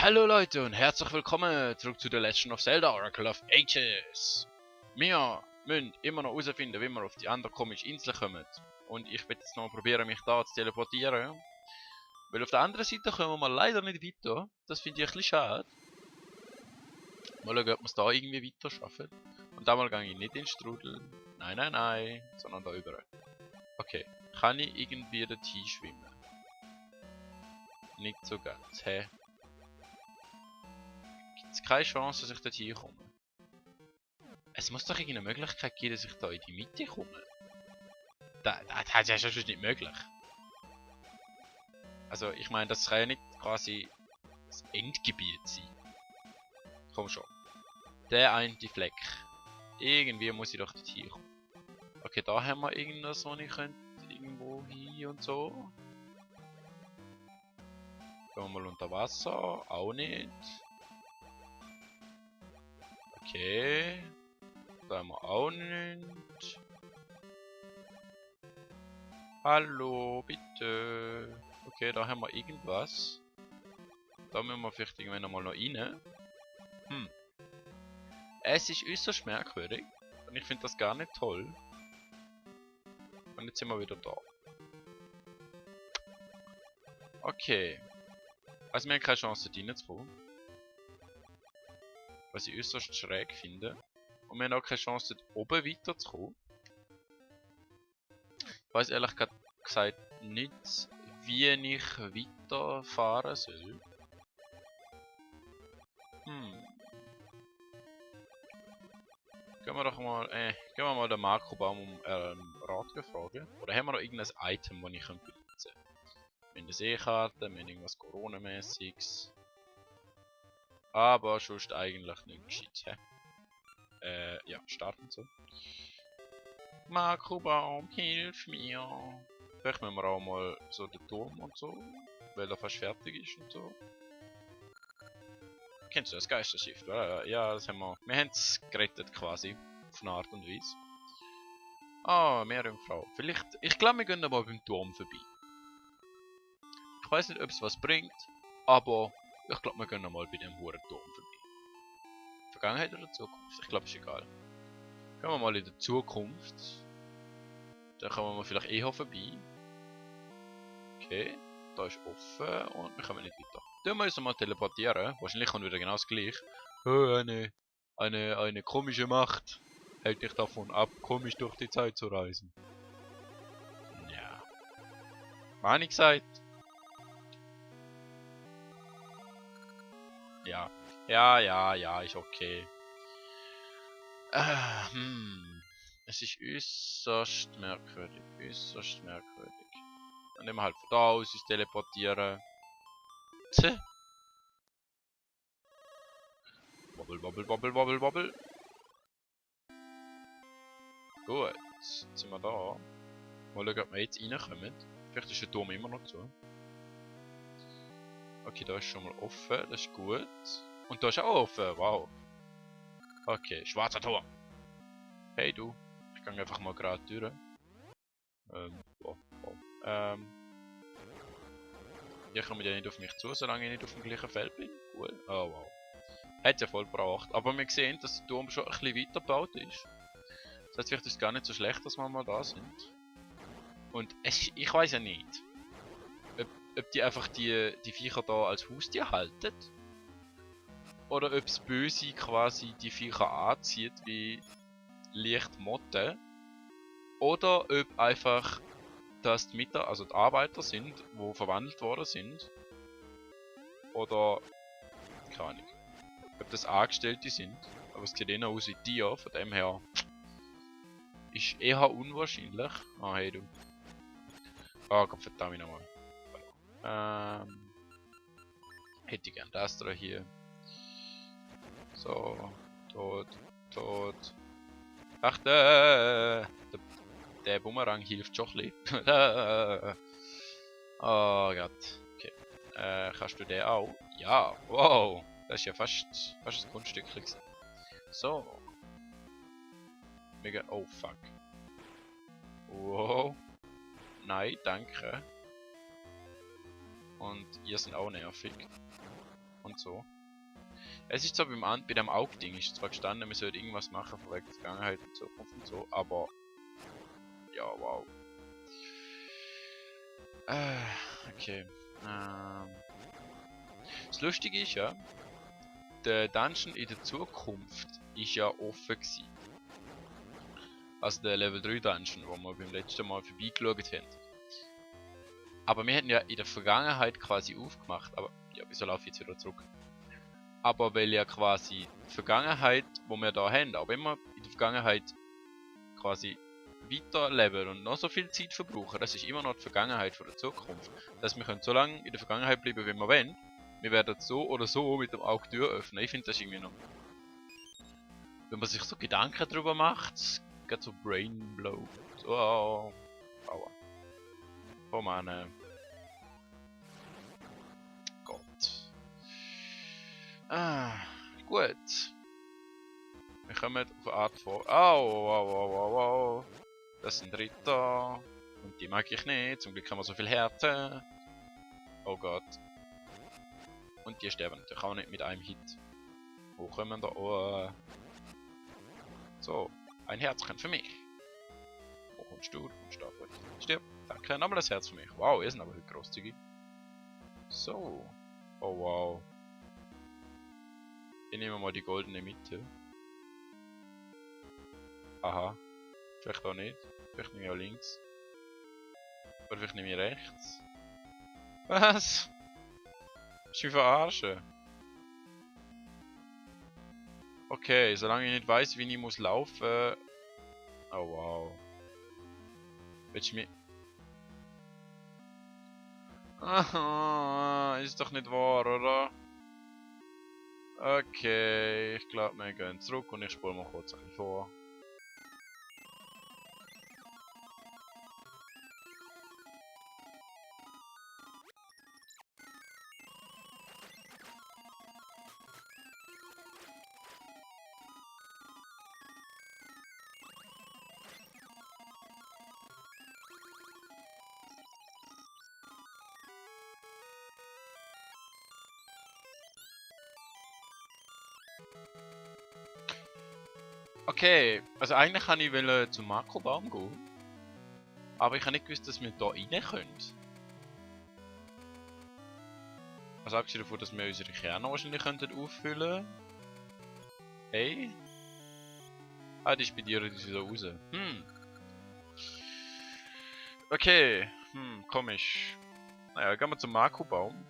Hallo Leute und herzlich willkommen zurück zu The Legend of Zelda Oracle of Ages. Wir müssen immer noch herausfinden, wie wir auf die andere komische Insel kommen. Und ich werde jetzt noch probieren, mich da zu teleportieren. Weil auf der anderen Seite kommen wir leider nicht weiter. Das finde ich ein bisschen schade. Mal schauen, ob wir es da irgendwie weiter schaffen. Und da mal gehe ich nicht in den Strudel. Nein, nein, nein. Sondern da über. Okay. Kann ich irgendwie dorthin schwimmen? Nicht so ganz. Hä? Gibt es keine Chance, dass ich dorthin komme? Es muss doch irgendeine Möglichkeit geben, dass ich da in die Mitte komme. Das ist ja schon nicht möglich. Also, ich meine, das kann ja nicht quasi das Endgebiet sein. Komm schon. Der eine Fleck. Irgendwie muss ich doch dorthin kommen. Okay, da haben wir irgendwas, wo ich könnte irgendwo hin und so. Gehen wir mal unter Wasser. Auch nicht. Okay. Da haben wir auch nicht. Hallo, bitte. Okay, da haben wir irgendwas. Da müssen wir vielleicht irgendwann einmal noch rein. Es ist äußerst merkwürdig. Und ich finde das gar nicht toll. Und jetzt sind wir wieder da. Okay. Also wir haben keine Chance, dort reinzukommen. Was ich äußerst schräg finde. Und wir haben auch keine Chance, dort oben weiterzukommen. Ich weiß ehrlich gesagt nicht, wie ich weiterfahren soll. Gehen wir mal den Makrobaum um Rat fragen. Oder haben wir noch irgendein Item, das ich benutzen kann? Wir haben eine Seekarte, wir haben irgendwas Corona-mäßiges. Aber sonst eigentlich nicht gescheit, hä? Ja, starten so. Makrobaum, hilf mir! Vielleicht müssen wir auch mal so den Turm und so, weil er fast fertig ist und so. Kennst du das Geisterschiff? Ja, das haben wir. Wir haben es gerettet quasi. Auf eine Art und Weise. Ah, Meerjungfrau. Vielleicht. Ich glaube, wir gehen mal beim Turm vorbei. Ich weiß nicht, ob es was bringt, aber ich glaube, wir gehen mal bei dem hohen Turm vorbei. Vergangenheit oder Zukunft? Ich glaube, ist egal. Gehen wir mal in der Zukunft. Dann kommen wir vielleicht eher vorbei. Okay, da ist offen und wir kommen nicht weiter. Dann müssen wir mal teleportieren. Wahrscheinlich kommt wieder genau das gleiche. Eine komische Macht hält dich davon ab, komisch durch die Zeit zu reisen. Ja. War nicht gesagt. Ja. Ja, ist okay. Es ist äußerst merkwürdig. Äußerst merkwürdig. Dann nehmen wir halt von da aus uns teleportieren. Tch. Wobbel, wobbel, wobbel, wobbel, wobbel. Gut, jetzt sind wir da. Mal schauen, ob wir jetzt reinkommen. Vielleicht ist der Turm immer noch zu. Okay, da ist schon mal offen, das ist gut. Und da ist auch offen, wow. Okay, schwarzer Turm. Hey du, ich gehe einfach mal gerade durch. Ihr kommt ja nicht auf mich zu, solange ich nicht auf dem gleichen Feld bin. Gut, oh wow. Hat ja voll gebracht. Aber wir sehen, dass der Turm schon ein bisschen weiter gebaut ist. Das heißt, vielleicht ist es gar nicht so schlecht, dass wir mal da sind. Und ich weiß ja nicht, ob die einfach die Viecher da als Haustier halten. Oder ob es Böse quasi die Viecher anzieht wie leicht Motten. Oder ob einfach das die also die Arbeiter sind, die verwandelt worden sind. Oder keine Ahnung. Ob das Angestellte sind. Aber es sieht eher aus wie Tier, von dem her. Ist eher unwahrscheinlich. Ah, hey du. Ah, Gott verdammt nochmal. Hätte ich gern das da hier. So. Tot. Achte! Der Bumerang hilft schon ein bisschen. Oh Gott. Okay. Kannst du den auch? Ja. Wow. Das ist ja fast ein Kunststück gewesen. So. Mega. Oh fuck. Wow. Nein, danke. Und ihr seid auch nervig. und so. Es ist zwar bei dem Augding ist zwar gestanden, wir sollten irgendwas machen von wegen der Vergangenheit und Zukunft und so, aber ja, wow. Okay. Das Lustige ist ja, der Dungeon in der Zukunft ist ja offen gewesen. Also der Level 3 Dungeon, wo wir beim letzten Mal vorbeigeschaut haben. Aber wir hätten ja in der Vergangenheit quasi aufgemacht, aber ja, wieso laufe ich jetzt wieder zurück? Aber weil ja quasi die Vergangenheit, wo wir da haben, aber immer in der Vergangenheit quasi weiterleben und noch so viel Zeit verbrauchen, das ist immer noch die Vergangenheit von der Zukunft. Das heißt, wir können so lange in der Vergangenheit bleiben, wie wir wollen. Wir werden so oder so mit dem Auge Tür öffnen. Ich finde das irgendwie noch... Wenn man sich so Gedanken darüber macht, geht so Brainblow. So, oh, aua. Oh Mann. Gott. Gut. Wir kommen auf eine Art von... Au. Das sind Ritter. Und die mag ich nicht. Zum Glück haben wir so viel Härte. Oh Gott. Und die sterben natürlich auch nicht mit einem Hit. Wo kommen da? Oh. So. Ein Herzchen für mich. Wo kommst du? Du kommst da. Gut. Stirb. Danke. Nochmal das Herz für mich. Wow, ihr seid aber heute großzügig. So. Oh wow. Ich nehme mal die goldene Mitte. Aha. Vielleicht auch nicht. Vielleicht nehme ich auch links. Oder vielleicht nehme ich rechts. Was? Willst du mich verarschen? Okay, solange ich nicht weiß, wie ich muss laufen. Oh wow. Willst du mich... Aha, ist doch nicht wahr, oder? Okay, ich glaube, wir gehen zurück und ich spule mal kurz ein bisschen vor. Okay, also eigentlich kann ich zum Makrobaum gehen. Aber ich habe nicht gewusst, dass wir da rein können. Also abgesehen davon, dass wir unsere Kerne wahrscheinlich auffüllen könnten. Hey? Ah, die spedieren die wieder raus. Okay. Komisch. Naja, gehen wir zum Makrobaum.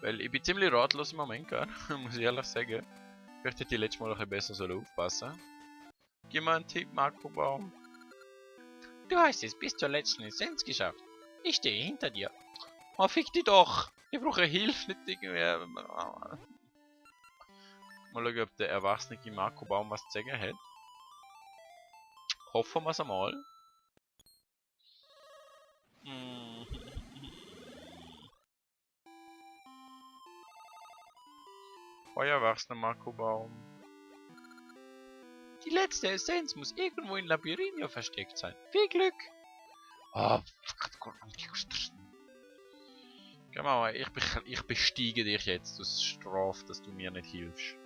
Weil ich bin ziemlich ratlos im Moment, gell? Muss ich ehrlich sagen. Vielleicht hätte ich letztes Mal ein bisschen besser aufpassen sollen. Gib mir einen Tipp, Makrobaum. Du hast es bis zur letzten Essenz geschafft. Ich stehe hinter dir. Oh, fick dich doch! Ich brauche Hilfe, nicht irgendwie... Mal schauen, ob der erwachsene Makrobaum was zu sagen hat. Hoffen wir es einmal. Erwachsener Makrobaum. Die letzte Essenz muss irgendwo in Labyrinthia versteckt sein. Viel Glück! Oh, geh mal, ich bestiege dich jetzt. Das straft, dass du mir nicht hilfst.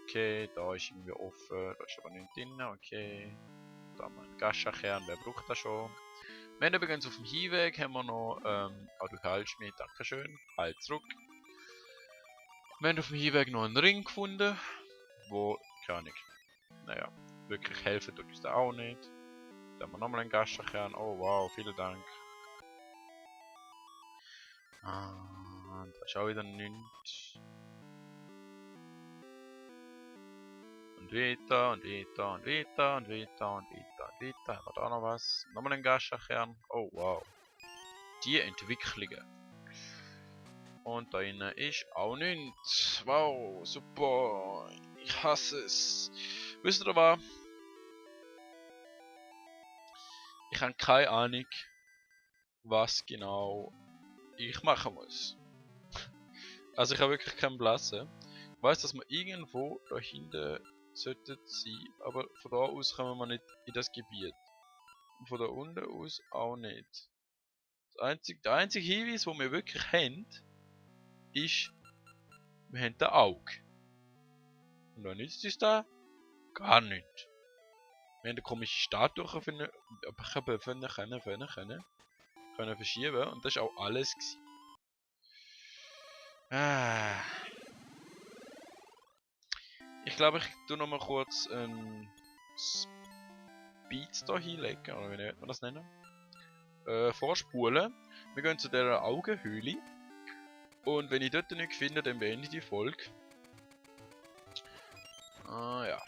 Okay, da ist irgendwie offen. Da ist aber nichts drin. Okay. Da haben wir einen Gaschakern. Wer braucht das schon? Wir haben übrigens auf dem Hinweg haben wir noch, du heilst mich, dankeschön. Halt zurück. Wir haben auf dem Hinweg noch einen Ring gefunden. Wo, keine Ahnung. Naja, wirklich helfen tut uns da auch nicht. Da haben wir nochmal einen Gaschakern. Oh wow, vielen Dank. Da ist auch wieder nichts. Und weiter und weiter und weiter und weiter und weiter und weiter. Haben wir da noch was? Nochmal ein Gaschakern. Oh wow. Die Entwicklungen. Und da innen ist auch nichts. Wow, super. Ich hasse es. Wisst ihr was? Ich habe keine Ahnung, was genau ich machen muss. Also ich habe wirklich keinen Blassen. Ich weiss, dass wir irgendwo da hinten sollten sein, aber von da aus kommen wir nicht in das Gebiet. Und von da unten aus auch nicht. Der einzige Hinweis, den wir wirklich haben, ist, wir haben ein Auge. Und was nützt uns das? Gar nicht. Wir haben eine komische Statue können verschieben und das war auch alles gewesen. Ich glaube, ich tue noch mal kurz ein Speed hier hinlegen, oder wie nennt man das nennen? Vorspulen. Wir gehen zu dieser Augenhöhle. Und wenn ich dort nichts finde, dann beende ich die Folge. Ah ja.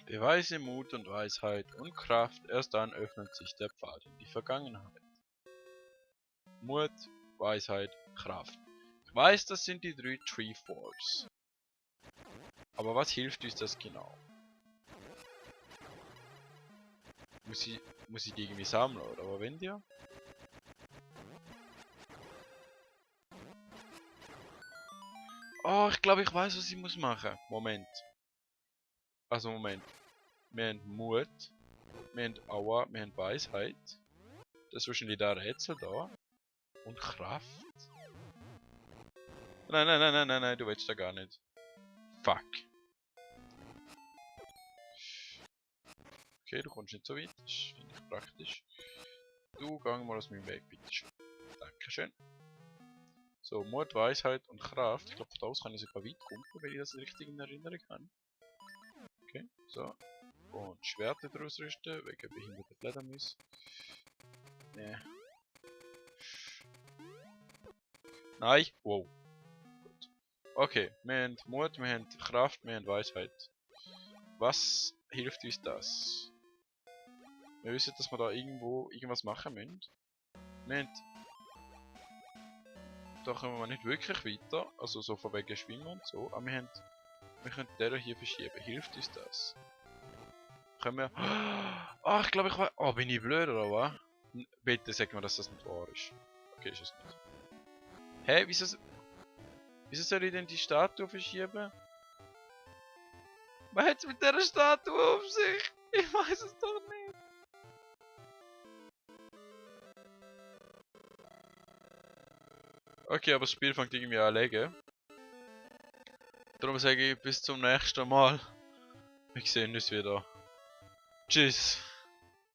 Beweise Mut und Weisheit und Kraft, erst dann öffnet sich der Pfad in die Vergangenheit. Mut, Weisheit, Kraft. Ich weiß, das sind die 3 Tree Force. Aber was hilft uns das genau? Muss ich die irgendwie sammeln, oder was wenn dir? Oh, ich glaube, ich weiß, was ich muss machen. Moment. Also Moment. Wir haben Mut. Wir haben Aua. Wir haben Weisheit. Das ist wahrscheinlich der Rätsel da. Und Kraft. Nein, du willst da gar nicht. Fuck. Okay, du kommst nicht so weit. Das finde ich praktisch. Du gang mal aus meinem Weg, bitte. Dankeschön. So, Mut, Weisheit und Kraft. Ich glaube, von da aus kann ich sogar weit kommen, wenn ich das richtig in Erinnerung habe. Okay, so. Und Schwerter ausrüsten, wegen behinderter Fledermaus. Nee. Nein, wow. Gut. Okay, wir haben Mut, wir haben Kraft, wir haben Weisheit. Was hilft uns das? Wir wissen, dass wir da irgendwo irgendwas machen müssen. Wir haben... Da kommen wir nicht wirklich weiter, also so von wegen Schwingen und so, aber wir können den hier verschieben. Hilft uns das? Können wir... Ah, ich glaube ich war... Oh, bin ich blöd oder was? Bitte sag mir, dass das nicht wahr ist. Okay, ist es nicht. Hä, wieso soll ich denn die Statue verschieben? Was hat es mit dieser Statue auf sich? Ich weiß es doch nicht. Okay, aber das Spiel fängt irgendwie an zu legen. Darum sage ich bis zum nächsten Mal. Wir sehen uns wieder. Tschüss.